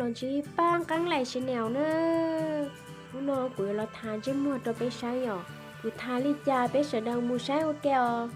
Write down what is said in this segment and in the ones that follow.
Ntsib pab nqeeb laim si neos na. Hnub no kuv yuav los tham ntsej muag rau peb saib yom. Kuv tham li cas peb sawv daws mus saib ua ke os.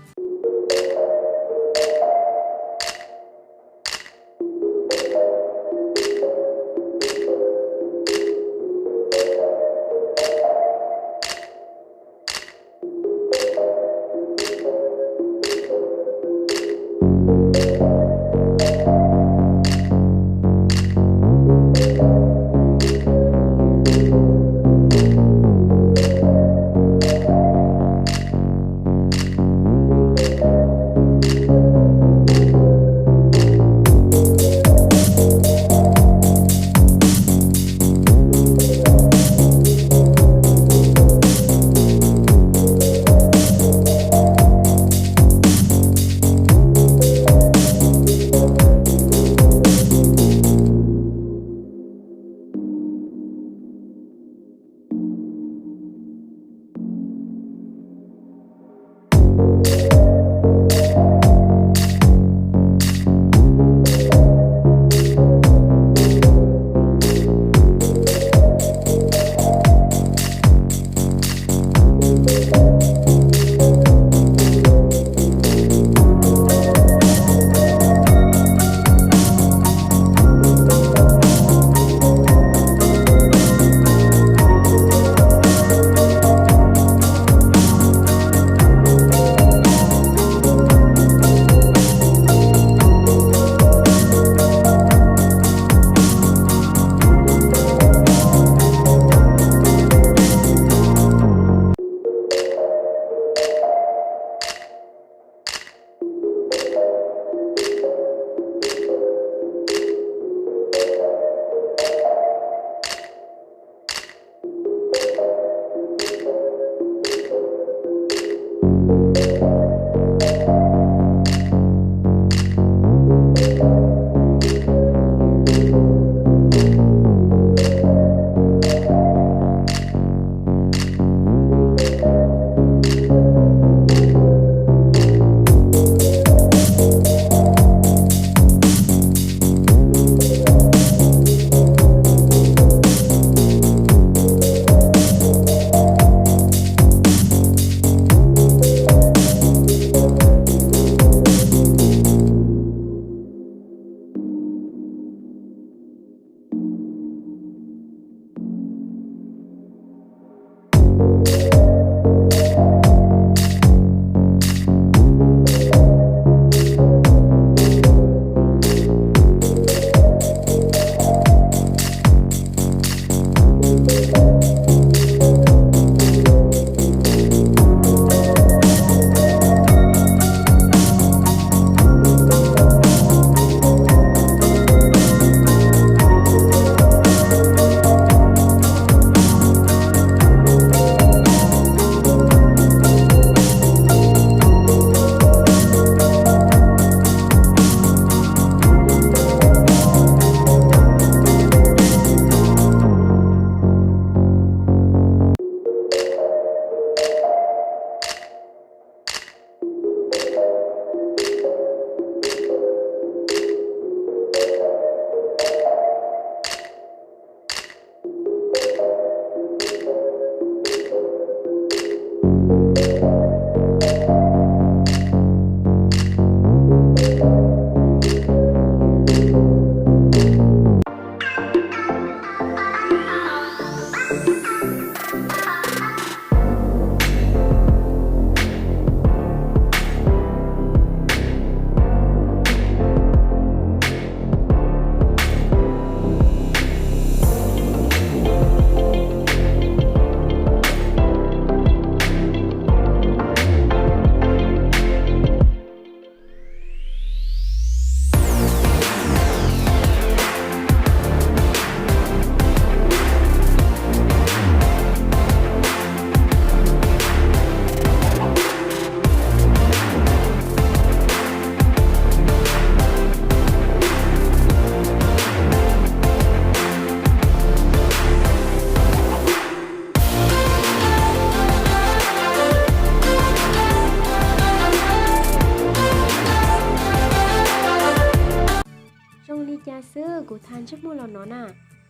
Cas xwb kuv tha ntsej muag los no na,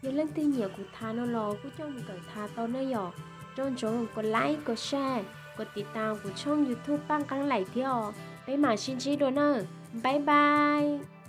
yog leej twg nyiam kuv tha no los kuj coj mus kawm tha tau na yom. Nco ntsoov kom like, kom share, kom tiv tas kuv tshooj YouTube Paj Nqeeb Laim thiab os. Peb mam sib ntsib dua nawb. Bye bye.